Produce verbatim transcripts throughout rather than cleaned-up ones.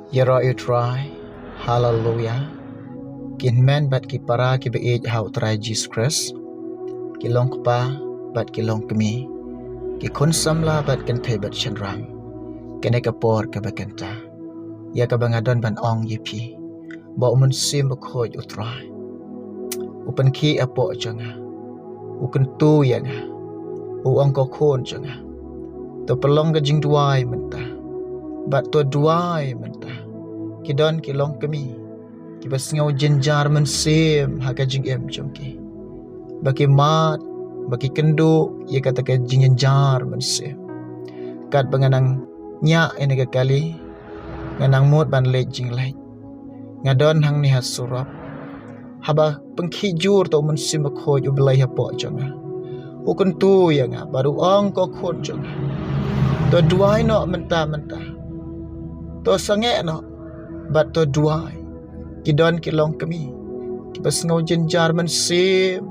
Ïaroh ïa u Trai. Haleluya. Ki hynmen bad ki para kiba ïeit ha u Trai Jisu Khrist, ki long kpa bad ki long kmie, ki khun samla bad kynthei bad shynrang, kane ka por kaba kynta, ïa kaba nga don ban ong ïa phi ba u Mynsiem Bakhuid u Trai u pynkhih hapoh jong nga, u kyntu ïa nga, u ong, ko khun jong nga, to pynlong ka jingduwai mynta, bad to duwai mynta. Ki don ki long kmie kiba sngew jynjar mynsiem ha ka jingim jong ki, ba ki mad, ba ki kynduh ïa kata ka jingjynjar mynsiem. Katba nga nang ñiah ïa kane ka kali, nga nang mut ban leit jingleit, nga don hangne ha surok, haba pynkhih jur to u Mynsiem Bakhuid u Blei hapoh jong nga, u kyntu ïa nga bad u ong, ko khun jong nga, to duwai noh mynta mynta, to sangeh noh bad to duwai. Ki don ki long kmie kiba sngew jynjar mynsiem,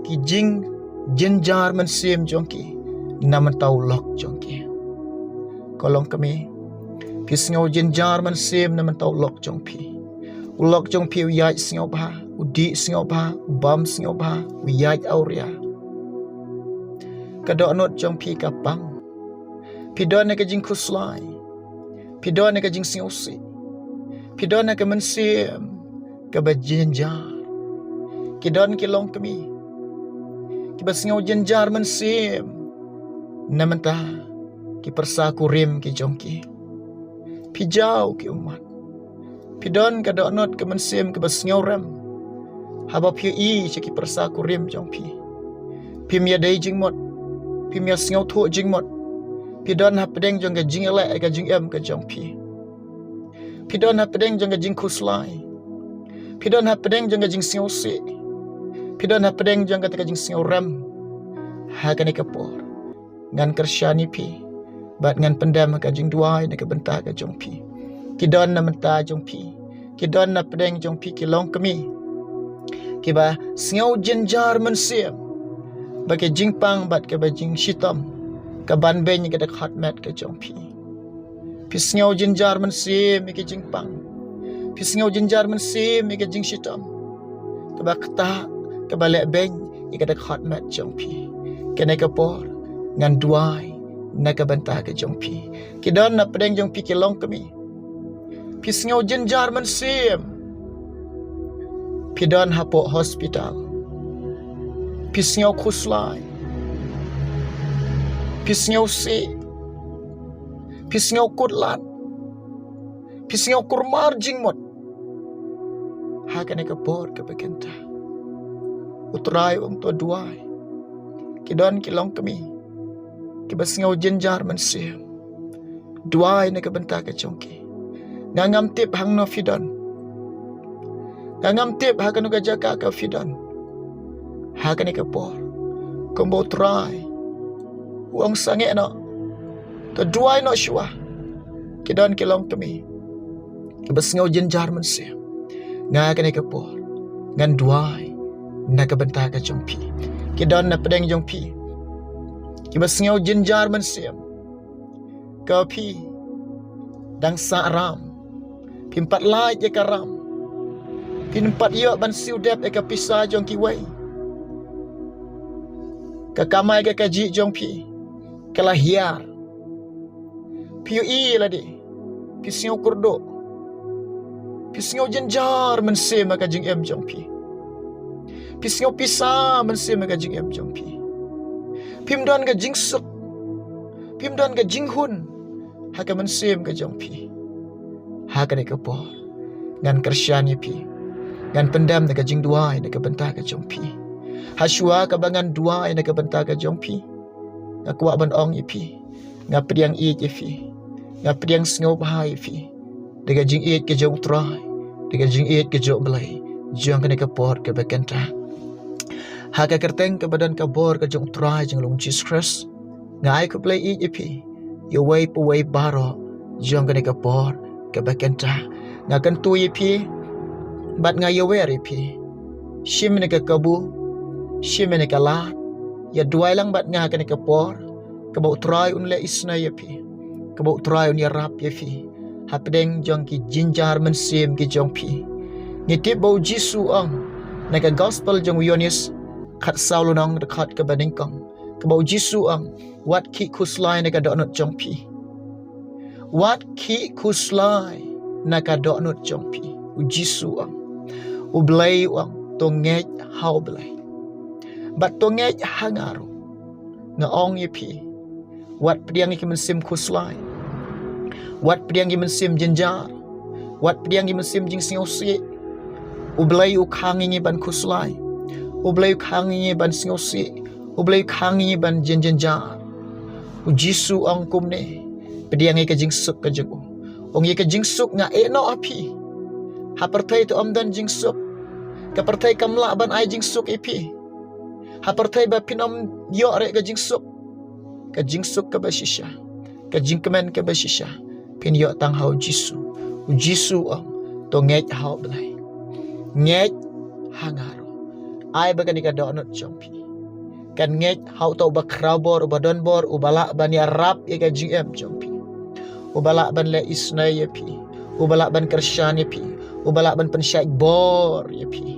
ki jingjynjar mynsiem jong ki na mynta u lok jong ki. Ko long kmie, phi sngew jynjar mynsiem na mynta u lok jong phi. U lok jong phi u ïaid sngewbha, u dih sngewbha, u bam sngewbha, u ïaid awria. Ka dohnud jong phi ka pang. Phi don ïa ka jingkhuslai, phi don ïa ka jingsngewsih, phi don ïa ka mynsiem kaba jynjar. Ki don ki long kmie kiba sngew jynjar mynsiem na mynta ki pyrsa kurim ki jong ki. Phi jaw ki ummat. Phi don ka dohnud ka mynsiem kaba sngewrem. Haba phi ïohi sha ki pyrsa kurim jong phi, phim ïadei jingmut, phim ïasngewthuh jingmut. Phi don hapdeng jong ka jingïaleh ka jingim ka jong phi. Phi don hapdeng jong ka jingkhuslai. Phi don hapdeng jong ka jingsngewsih. Phi don hapdeng jong kata ka jingsngewrem. Ha kane ka por, ngan kyrshan ïa phi bad ngan pyndem ha ka jingduwai na ka bynta ka jong phi. Ki don na bynta jong phi, ki don na pdeng jong phi ki long kmie kiba sngew jynjar mynsiem ba ka jingpang bad kaba jingshitom ka ban beiñ ïa ka dkhot met ka jong phi. Phi sngew jynjar mynsiem ïa ka jingpang, phi sngew jynjar mynsiem ïa ka jingshitom kaba ktah, kaba leh beiñ ïa ka dkhot met jong phi. Kane ka por ngan duwai na ka bynta ka jong phi. Ki don na pdeng jong phi ki long kmie, phi sngew jynjar mynsiem. Phi don hapoh hospital, phi sngew khuslai, phi sngew sih, phi sngew kut lad, phi sngew kurmar jingmut. Ha kane ka por kaba kynta, u Trai u ong, to duwai. Ki don ki long kmie kiba sngew jynjar mynsiem. Duwai na ka bynta ka jong ki. Nga ngam tip hangno phi don, nga ngam tip ha kano ka jaka ka phi don. Ha kane ka por, kumba u Trai u ong, sangeh noh, to duwai noh shuwa. Ki don ki long kmie kiba sngew jynjar mynsiem. Nga kane ka por ngan duwai na ka bynta ka jong phi. Ki don na pdeng jong phi kiba sngew jynjar mynsiem. Ka phi dang sah ram, phim pat lait ïa ka ram, phim pat ïoh ban siew dep ïa ka pisa jong kiwei. Ka kamai ka kajih jong phi ka la hiar. Phi ïohi lade, phi sngew kyrduh, phi sngew jynjar mynsiem ha ka jingim jong phi. Phi sngew pisa mynsiem ha ka jingim jong phi. Phim don ka jingsuk, phim don ka jinghun ha ka mynsiem ka jong phi. Ha kane ka por ngan kyrshan ïa phi, ngan pyndem da ka jingduwai na ka bynta ka jong phi. Ha shuwa kaba ngan duwai na ka bynta ka jong phi, nga kwah ban ong ïa phi, nga pdiang ïeit ïa phi, nga pdiang sngewbha ïa phi da ka jingïeit ka jong u Trai, da ka jingïeit ka jong u Blei, jong kane ka por kaba kynta. Ha ka kyrteng kaba don ka bor ka jong u Trai jong ngi Jisu Khrist, nga ai khublei ïeit ïa phi, ïa uwei pa uwei baroh jong kane ka por kaba kynta. Nga kyntu ïa phi bad nga ïawer ïa phi. Shim ïa kane ka kabu, shim ïa kane ka lad, ïa duwai lang bad nga kane ka por, kaba u Trai un leh isynei ïa phi, kaba u Trai un ïarap ïa phi. hapdeng jong ki jynjar mynsiem ki jong phi. Ngi tip ba u Jisu u ong na ka gospel jong u Ïoannis khatsaw lynnong dkhot kaba nyngkong, kaba u Jisu u ong, wat khih khuslai na ka dohnud jong phi. Wat khih khuslai na ka dohnud jong phi. U Jisu u ong. U Blei u ong, to ngeit ha u Blei. Bad to ngeit ha nga ruh. Nga ong ïa phi, wat pdiang ïa ki mynsiem khuslai. Wat pdiang ïa ki mynsiem jynjar. Wat pdiang ïa ki mynsiem jingsngewsih. U Blei u khang ïa ngi ban khuslai. U Blei u khang ïa ngi ban sngewsih. U Blei u khang ïa ngi ban jynjynjar. U Jisu u ong kumne, pdiang ïa ka jingsuk ka jong u. Ong, ïa ka jingsuk nga ai noh ha phi. Ha pyrthei to ym don jingsuk. Ka pyrthei kam lah ban ai jingsuk ïa phi. Ha pyrthei ba phin ym ïoh ruh ka jingsuk. Ka jingsuk kaba shisha, ka jingkmen kaba shisha, phin ïoh tang ha u Jisu. U Jisu u ong, to ngeit ha u Blei. Ngeit ha nga ruh. Ai ba kane ka dohnud jong phi kan ngeit ha uta uba khraw bor, uba don bor, uba lah ban ïarap ïa ka jingim jong phi. Uba lah ban leh isynei ïa phi. Uba lah ban kyrshan ïa phi. Uba lah ban pynshait bor ïa phi.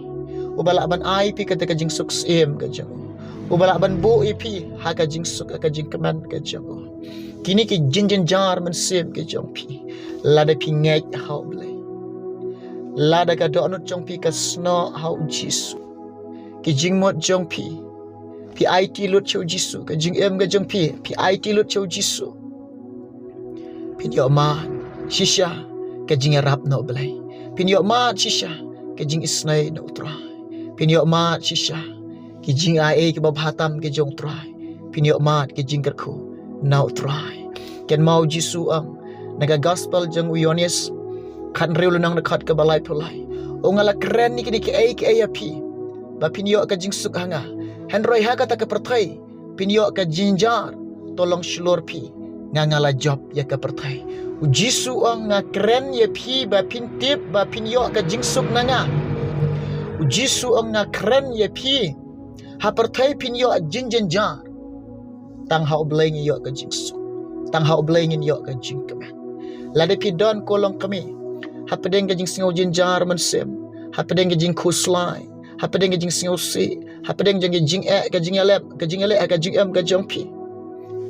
Uba lah ban ai phi kata ka jingsuk syiem ka jong u. Uba lah ban buh ïa phi ha ka jingsuk, ha ka jingkmen ka jong u. Kine ki jynjar mynsiem ki jong phi, lada phi ngeit ha u Blei, lada ka dohnud jong phi ka snoh ha u Jisu, ki jingmut jong phi, phi aiti lut sha u Jisu, ka jingim ka jong phi, phi aiti lut sha u Jisu, phin ïoh mad shisha ka jingïarap na u Blei. Phin ïoh mad shisha ka jingisynei na u Trai. Phin ïoh mad shisha ki jingai ei kiba bha tam ki jong u Trai. Phin ïoh mad ki jingkyrkhu na u Trai. Kynmaw u Jisu u ong na ka gospel jong u Ïoannis khathynriew lynnong dkhot kaba laiphew lai, u ong, nga la kren ïa kine kiei kiei ïa phi ba phin ïoh ka jingsuk ha nga. Hynrei ha kata ka pyrthei phin ïoh ka jynjar, to long shlur phi, nga nga la jop ïa ka pyrthei. U Jisu u ong, nga kren ïa phi ba phin tip ba phin ïoh ka jingsuk na nga. U Jisu u ong, nga kren ïa phi, ha pyrthei phin ïoh jynjar, tang ha u Blei ngin ïoh ka jingsuk. Tang ha u Blei ngin ïoh ka jingkmen. Lada phi don ko longkmie hapdeng ka jingsngew jynjar mynsiem, hapdeng ka jingkhuslai, hapdeng ka jingsngewsih, hapdeng jong ka jingeh, ka jingïaleh, ka jingïaleh, ka jingim ka jong phi.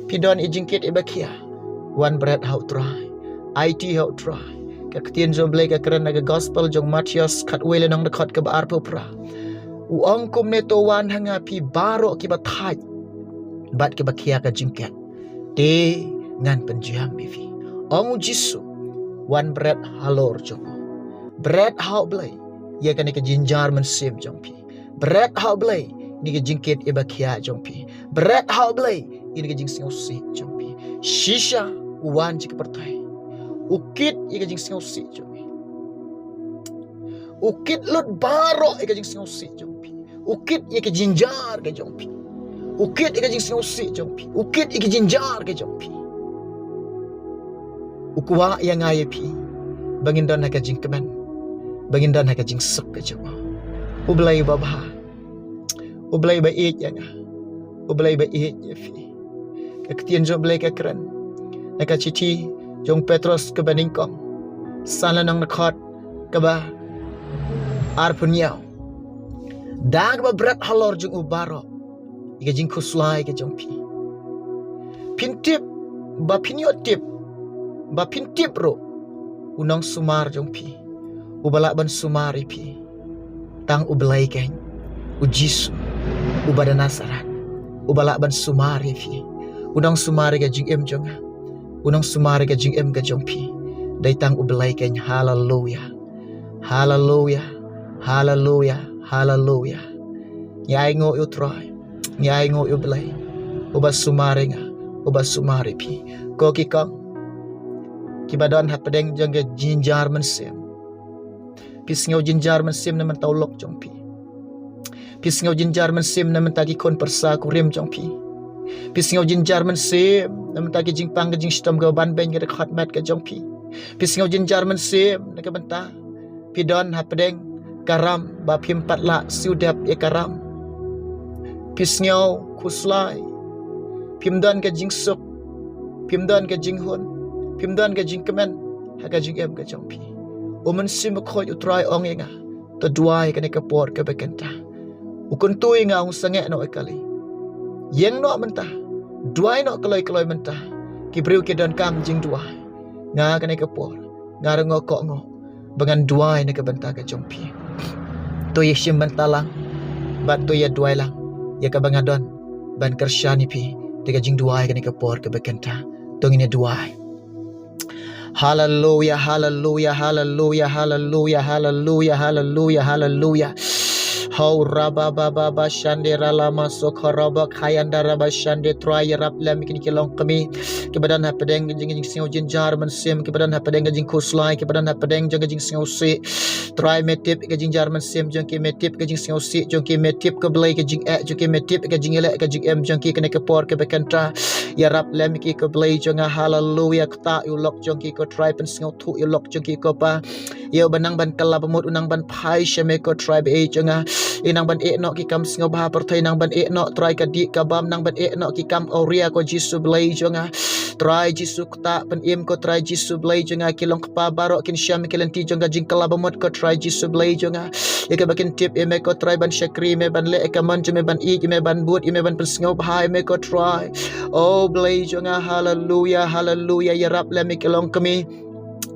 Phi don i jingkit iba khia. Wan bret ha u Trai. Aiti ha u Trai. Ka ktien jong u Blei ka kren na ka gospel jong u Mathaios khatwei lynnong dkhot kaba arphew phra. U ong kumne, to wan ha nga phi baroh kiba thait bad kiba khia ka jingkit, te ngan pynjem ïa phi. Ong u Jisu, wan bret halor jong u. Bret ha u Blei ïa kane ka jynjar mynsiem jong phi. Bret ha u Blei ïa kane ka jingkit iba khia jong phi. Bret ha u Blei ïa kane ka jingsngewsih jong phi. Shisha u wan sha ka pyrthei, u kit ïa ka jingsngewsih jong phi. U kit lut baroh ïa ka jingsngewsih jong phi. U kit ïa ka jynjar ka jong phi. U kit ïa ka jingsngewsih jong phi. U kit ïa ka jynjar ka jong phi. U kwah ïa nga ïa phi ba ngin don ha ka jingkmen, ba ngin don ha ka jingsuk ka jong u. U Blei uba bha, u Blei uba ïeit ïa nga, u Blei uba ïeit ïa phi. Ka ktien jong u Blei ka kren na ka shithi jong u Petros kaba nyngkong, san lynnong dkhot kaba arphew hynñiew. Da kaba bret halor jong u baroh ïa ka jingkhuslai ka jong phi. Phin tip, ba phin ïoh tip, ba phin tip ruh u nongsumar jong phi, uba lah ban sumar ïa phi, tang u Blei keiñ, u Jisu uba na Nasareth, uba lah ban sumar ïa phi. U nongsumar ïa ka jingim jong nga, u nongsumar ïa ka jingim ka jong phi, dei tang u Blei keiñ. Haleluia. Haleluia. Haleluia. Haleluia. Ngi ainguh ïa u Trai, ngi ainguh ïa u Blei uba sumar ïa nga, uba sumar ïa phi. Ko ki kong kiba don hapdeng jong ka jynjar mynsiem, phi sngew jynjar mynsiem na bynta u lok jong phi. Phi sngew jynjar mynsiem na bynta ki khun pyrsa kurim jong phi. Phi sngew jynjar mynsiem na bynta ki jingpang, ka jingshitom, ka ban beiñ, ka dkhot met ka jong phi. Phi sngew jynjar mynsiem na ka bynta phi don hapdeng ka ram ba phim pat lah siew dep ïa ka ram. Phi sngew khuslai, phim don ka jingsuk, phim don ka jinghun, phim don ka jingkmen. ha ka jingim ka jong phi. U Mynsiem Bakhuid u Trai ong ïa nga, to duwai kane ka por kaba kynta. U kyntu ïa nga, ong sangeh noh ïa kali. Ïeng noh mynta. Duwai noh kloi kloi mynta. Ki briew ki donkam jingduwai. Nga kane ka por, nga ruh nga kohnguh ba ngan duwai na ka bynta ka jong phi. To ïa shim bynta lang bad to ïa duwai lang ïa kaba nga don ban kyrshan ïa phi da ka jingduwai kane ka por kaba kynta. To ngin ïa duwai. Haleluya, haleluya, haleluya, haleluya, haleluya, haleluya, haleluya. Hau raba ba ba ba shande ralama sokha raba khayanda raba shande. Trai ïarap lem ïa kine ki longkmie kiba don hapdeng ka jing, jingsngew jynjar mynsiem, kiba don hapdeng ka jingkhuslai, kiba don hapdeng jong ka jingsngewsih. Trai me tip ka jingjar mynsiem jong ki, me tip ka jingsngewsih jong ki, me tip ko Blei ka jingeh jong ki, me tip ka jingïaleh ka jingim jong ki kane ka por kaba kynta. Ïarap lem ïa ki ko Blei jong nga, haleluya. Ktah ïa u lok jong ki ko Trai, pynsngewthuh ïa u lok jong ki ko Pa. Ïa uba nang ban kylla ba mut u nang ban phai sha me ko Trai ba ïeit jong nga. I nang ban ïeh noh ki kam sngewbha pyrthei, nang ban ïeh noh Trai ka dih ka bam, nang ban ïeh noh ki kam awria ko Jisu Blei jong nga. Trai Jisu ktah pynim ko Trai Jisu Blei jong nga, ki long kpa baroh kin shem ki lynti jong ka jingkylla ba mut ko Trai Jisu Blei jong nga. Ïa kaba kin tip ïa me ko Trai ban shakri ïa me, ban leh ïa ka mon jong me, ban ïeit ïa me, ban bud ïa me, ban pynsngewbha ïa me ko Trai. O Blei jong nga, haleluya, haleluya. Ïarap lem ïa ki longkmie.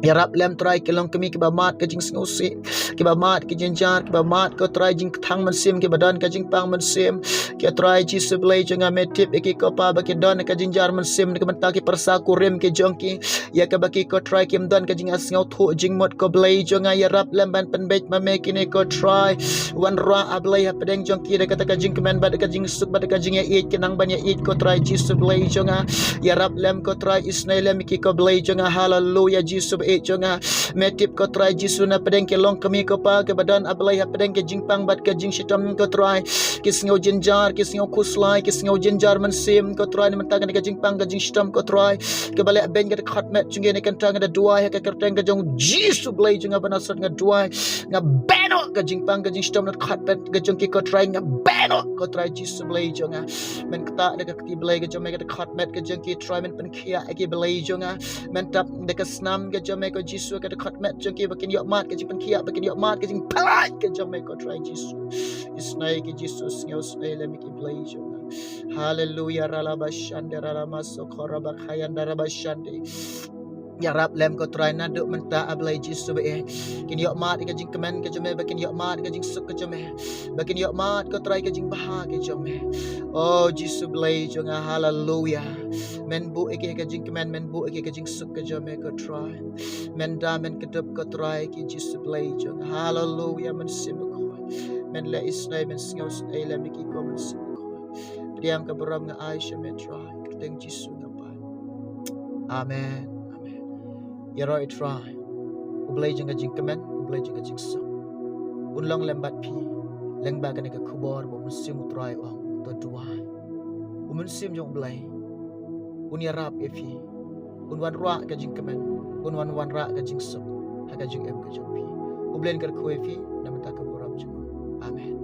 Ïarap lem Trai ki longkmie kiba mad ka jingsngewsih, kiba mad ka jynjar, kiba mad ko Trai jingkthang mynsiem, kiba don ka jingpang mynsiem. Ko Trai Jisu Blei jong nga, me tip ïa ki ko Pa ba ki don ka jynjar mynsiem na ka bynta ki pyrsa kurim ki jong ki. Ïa kaba ki ko Trai kim don ka jingïasngewthuh jingmut ko Blei jong nga, ïarap lem ban pynbeit ma me kine ko Trai. Wanrah A Blei hapdeng jong ki da kata ka jingkmen bad ka jingsuk bad ka jingïaieit, ki nang ban ïaieit ko Trai Jisu Blei jong nga. Ïarap lem ko Trai, isynei lem ïa ki ko Blei jong nga, haleluya Jisu ba ïeit jong nga. Me tip ko Trai Jisu na pdeng ki longkmie ko Pa kiba don A Blei hapdeng ki jingpang bad ka jingshitom ko Trai. Ki sngew jynjar, ki sngew khuslai, ki sngew jynjar mynsiem ko Trai, na bynta kane ka jingpang ka jingshitom ko Trai. Kiba leh beiñ ka dkhot met jong ki, na kane ka bynta nga da duwai ha ka kyrteng ka jong Jisu Blei jong nga ba Nasareth nga duwai. Nga beiñ noh ka jingpang ka jingshitom na dkhot met ka jong ki ko Trai, nga beiñ noh ko Trai Jisu Blei jong nga. Men ktah da ka kti Blei ka jong me ka dkhot met ka jong ki Trai, men pynkhiah ïa ki Blei jong nga. Men tap da ka snam ka jong me ko Jisu ka dkhot met jong ki, ba kin ïoh mad ka jingpynkhiah, ba kin ïoh mad ka jingpyllait ka jong me ko Trai Jisu. Isynei ki Jisu, sngewsynei lem ïa ki Blei jong nga. Haleluya, ralaba shande, ralama sokha raba khayanda raba shande. Ïarap lem ko Trai naduh mynta A Blei Jisu ba ïeit. Kin ïoh mad ïa ka jingkmen ka jong me, ba kin ïoh mad ïa ka jingsuk ka jong me, ba kin ïoh mad ko Trai ka jingbha ka jong me. O Jisu Blei jong nga, haleluya. Men buh ïa ki ha ka jingkmen, men buh ïa ki ha ka jingsuk ka jong me ko Trai. Men da men kdup ko Trai ki Jisu Blei jong nga, haleluya. Mynsiem Bakhuid, men leh isynei, men sngewsynei lem ïa ki ko Mynsiem Bakhuid. Pdiang ka burom nga ai sha me Trai, kyrteng Jisu nga pan. Amen. Amen. Ïaroh ïa Trai, U Blei jong ka jingkmen, U Blei jong ka jingsuk. Un long lem bad phi lyngba kane ka khubor ba U Mynsiem U Trai u ong to duwai. U Mynsiem jong U Blei un ïarap ïa phi. Un wanrah ka jingkmen, un wan wanrah ka jingsuk ha ka jingim ka jong phi. U Blei un kyrkhu ïa phi na bynta ka burom jong u. Amen.